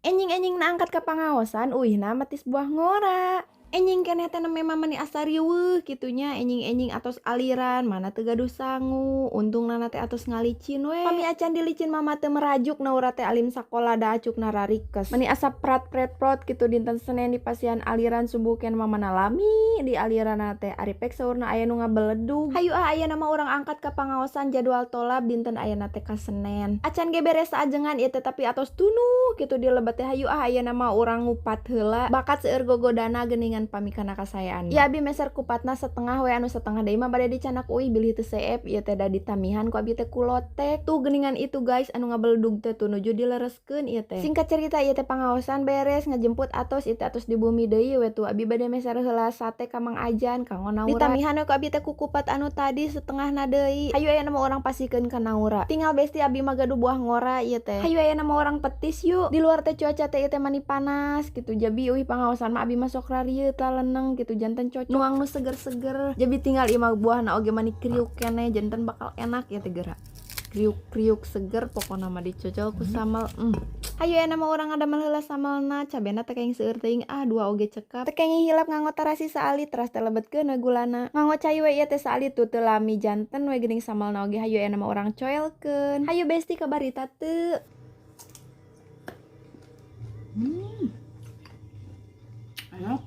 Enjing-enjing na angkat ka pangaosan uihna metis buah ngora. Enjing keneh teh nembe mah meni asa riweuh kitu nya enjing-enjing atos aliran mana teu gaduh sangu untungna teh atos ngalicin we. Pami acan dilicin mama teu merajuk naura teh alim sakola da acukna rarikes. Meni asa prat pret prot kitu dinten Senen di pasihan aliran subuh ken mamana lami di aliranna teh ari pek saurna aya nu ngabeledug. Hayu ah ayeuna mah urang angkat ka pangaosan jadwal tolab dinten ayeuna teh ka Senen. Acan ge beres saajengan ieu teh tapi atos tunuh kitu di lebet teh hayu ah ayeuna mah urang ngupat heula bakat seueur gogodana geuningan pami kana kasayaan. Ya abi meser kupatna setengah we anu setengah deui mah bade dicanak uih bilih teu seep ieu teh da ditamihan ku abi teh ku lotek. Tuh geuningan itu guys anu ngabeledug teh tuh nuju dilereskeun ieu teh. Singkat cerita ieu teh pangaosan beres ngajemput atos ieu teh atos di bumi deui we tuh abi bade meser heula sate ka Mang Ajan kanggo Naura. Ditamihan we ku abi teh ku kupat anu tadi setengahna deui. Hayu ayeuna mah urang pasikeun ka Naura. Tinggal besti abi mah gaduh buah ngora ieu teh. Hayu ayeuna mah urang petis yuk. Di luar teh cuaca teh ieu teh mani panas kitu jabi euy pangaosan mah abi mah sok rarieu leneng gitu janten cocok nuang nu seger-seger jadi tinggal imah buahna oge mani kriuk keneh janten bakal enak ya teh geura kriuk-kriuk seger pokona mah dicocol ku sambal. Hayu ayeuna mah urang ngadamel heula sambalna cabena teh kenging seueur teuing ah dua oge cekap teh kenging hilap nganggo tarasi saalit teras teh lebetkeun we gulana nganggo cai we ieu teh saalit tuh teu lami janten we geuning sambalna oge hayu ayeuna mah urang coelkeun. Hayu besti kabarita teu. Enak.